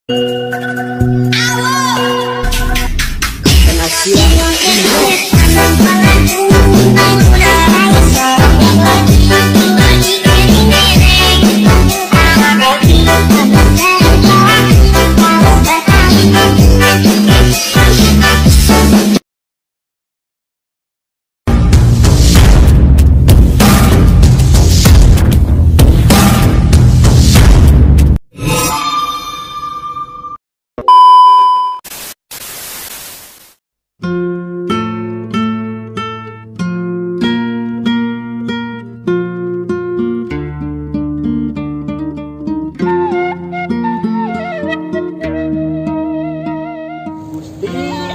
Gusti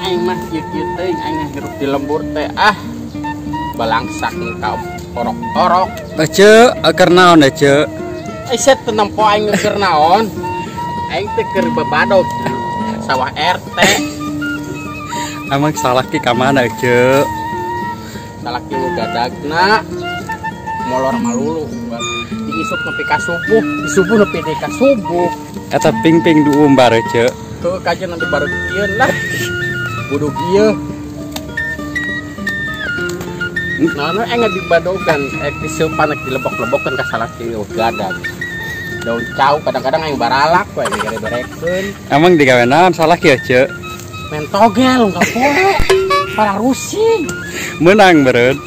aing mah kieu-kieu teuing aing hirup di lembur teh ah balangsak ka torok-torok. Ece keur naon ece? Ese teu nempo aing keur naon? Aing teh keur babadog sawah RT. Emang salah ki ka mana ece? Salah ki gadagna molor malulu. Diisup nepi ka subuh, disubuh nepi deui ka subuh. Eta ping-ping diumbar ece. Tuh kajian nanti baru kieu lah. Bodoh ieu. Nah, nu aing dibadogan, diseupan dilebok-lebokeun ka salaki gadag. Daun cau kadang-kadang aing baralak we digere-berekeun. Emang digawe naon salaki ece? Main togel unggal poe. Para rusing. Meunang beureun.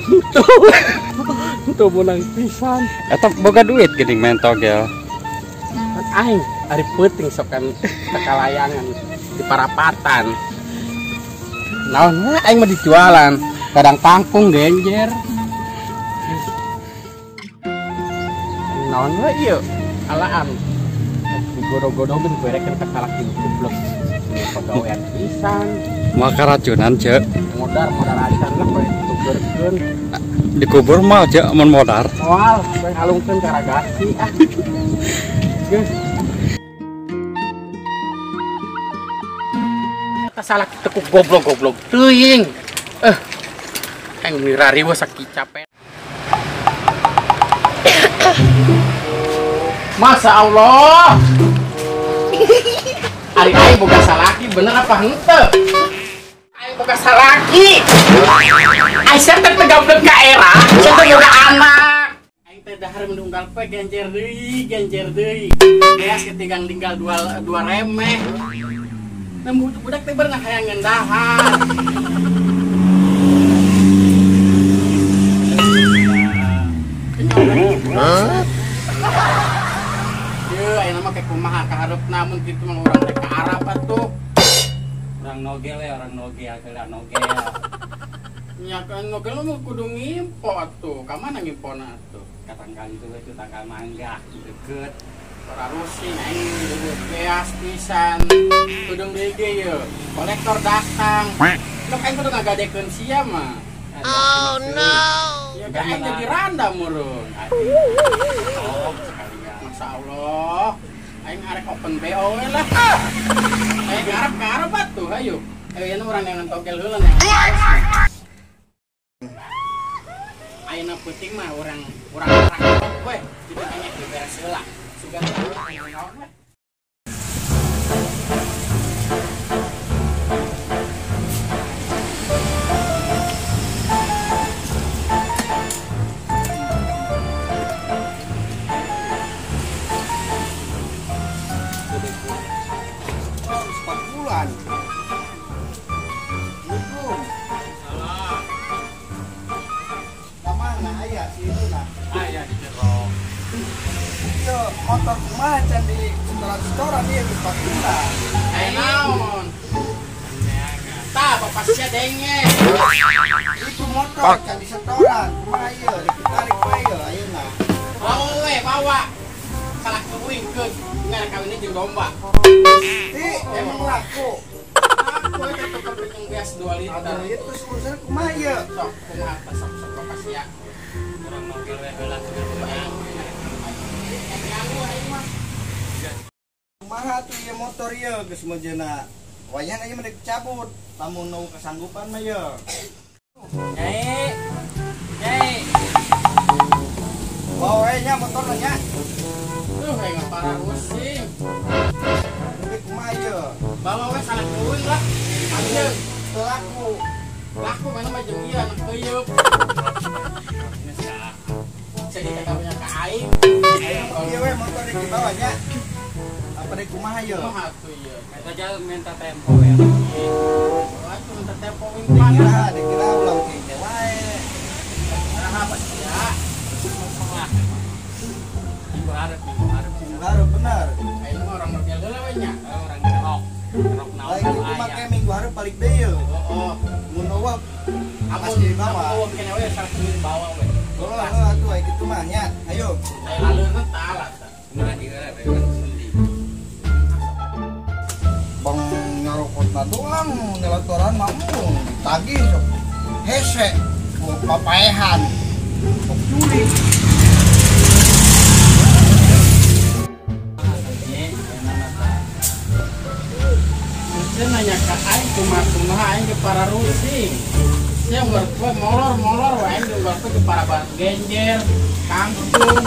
Henteu meunang pisan. Eta boga duit geuning main togel. Aing ari peuting sok kan tekalayangan di parapatan. Naon aing mah dijualan, kadang kangkung genjer. Naon we ieu? Alaan. Digodo-godogeun berekeun ka salaki goblok. Pagawean pisan. Moal karacunan, Cek. Modar-modar acan lah we ditugerkeun. Dikubur mah, Cek, mun modar. Moal, we ngalungkeun ka ragasi ah. Geus. Salah kita ku goblok-goblok teuing. Aing mirariweuh sakieu capek. Masa Allah. Ari aing boga salaki bener apa henteu? Aing boga salaki. Aing teh teu gablek ka era, teu boga anak. Aing teh dahar menunggal poe genjer deui, genjer deui. Beas ketinggal tinggal dua remeh. Nah, budak teh bener hayang ngendahar. Hah? Ieu ayeuna mah kayak kumaha ka hareupna mun kitu mah urang teh ka Arab atuh. Urang nogel ya, urang nogel, geula nogel. Nya kan nogel mah kudu ngimpo atuh. Ka mana ngimpona atuh? Ka tangkal itu we tangkal mangga deket. Ora rusing aing beas pisan. Kudu deui ge yeuh. Kolektor datang. Sok aing kudu ngagadekeun sia mah. Oh no. Ya kan aing jadi randa murun. Oh, sekalian. Masya Allah. Aing arek open BO we lah. Aing arep ka Arab atuh hayu. Ayo yen urang yang togel heula nya. Ayeuna peuting mah urang urang we. Jadi aing beres heula. Bulan. Assalamualaikum. Salam. Kamana aya si itu nah? Aya di jero. Yo, motor kumaha can di setoran-setoran ieu geus 4 bulan. Aya naon? Tah bapak sia denge. Itu motor can di setoran, kumaha ieu ditarik we ieu ayeuna. Bawa we, bawa. Salah keuwingkeun, ngarek kawinnya jeung domba. Ti, emang laku. Laku eta tukar jeung gas 2 liter. Aduh, ieu terus urusan kumaha ieu? Sok kumaha tah sok sok bapak sia. Urang nogel we heula sebenarnya. Kumaha tuh ieu motor ieu geus mejeuna. Wayahna ieu mah dicabut, lamun nu kesanggupan mah ieu. Nyai. Nyai. Bawa we nya motorna nya. Tuh aing parah pusing. Tapi kumaha ieu? Bawa we salah eueun lah. Anjeun teu laku. Laku mana mah jeung ieu anak keuyeub. Jadi kagak ka aing. Ieu we motor rek dibawa nya. Apa rek kumaha ieu? Kumaha tuh ieu? Eta aja minta tempo ya. Atuh minta tempo wing mana? Dikira ulah kene wae. Nah, apa sih ya? Minggu hareup bener. Aing mah orang ngerti heula we nya. Orang ngerok. Ngerok naon lain kitu make minggu hareup balik deui yeuh. Heeh. Mun eueuh pasti dibawa. Amun eueuh kene we sareng dibawa we. Heeh atuh aya kitu mah nya. Ayo. Aya laleurna tah lah. Kumaha dieu we sendi. Bang nyarokotna doang nyeletoran mah embung ditagih sok hese papaehan sok curi. Saya nanya ke aing kumaha aing ke para rusing. Saya ngerti molor-molor wae aing ngerti ke para genjer, kangkung.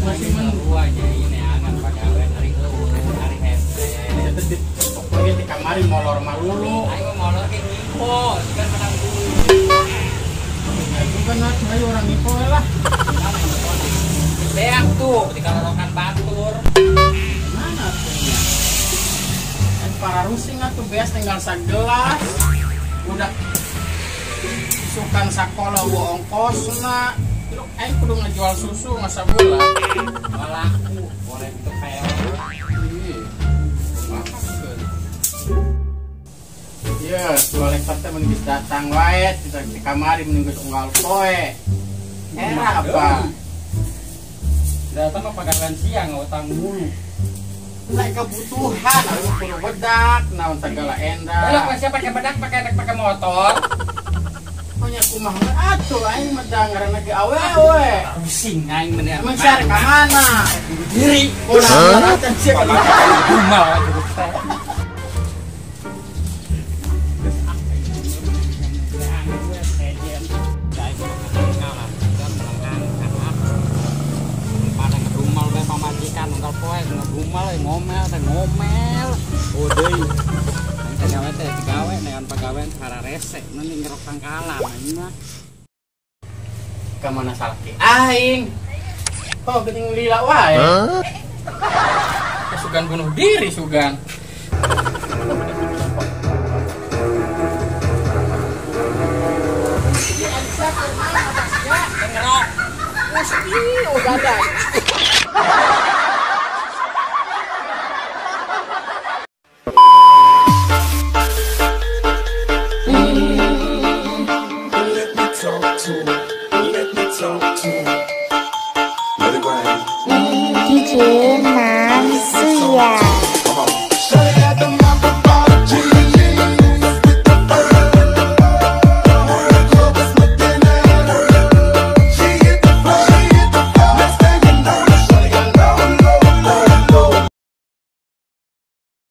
Masih menunggu aja ini angan pagawe hari eueuh, hari hese. Itu pokoknya di kamari molor malulu. Aing mah molor ge ngipo, kan menang dulu. Itu kan atuh ayo orang ngipo lah. Beak tuh di kalorokan batur. Mana tuh? Para rusing atuh beas tinggal sagelas. Udah sukan sakola wa ongkosna. Terus aing kudu ngejual susu masa bola. Laku boleh itu pel. Iya, kolektor teh mun geus datang wae di kamari mun geus unggal poe. Era apa? Datang mah pagawean siang utang mulu. Naik kebutuhan, aku kudu bedak, naon segala endah. Lah siapa pakai bedak, pakai motor. Pokoknya kumaha atuh aing mah ngaranna ge awewe. Pusing aing mah. Emang sia ka mana? Diri. Ulah acan sia ka gumal atuh teh. Ngomel ngomel teh ngomel. Oh deui. Aing teh gawe teh digawe nean pagawean hararese nu ngerok tangkalan aing mah. Ka mana salaki aing? Oh geuning lila wae. Sugan bunuh diri sugan. Ngerok. Gusti, oh dadah. Let me talk to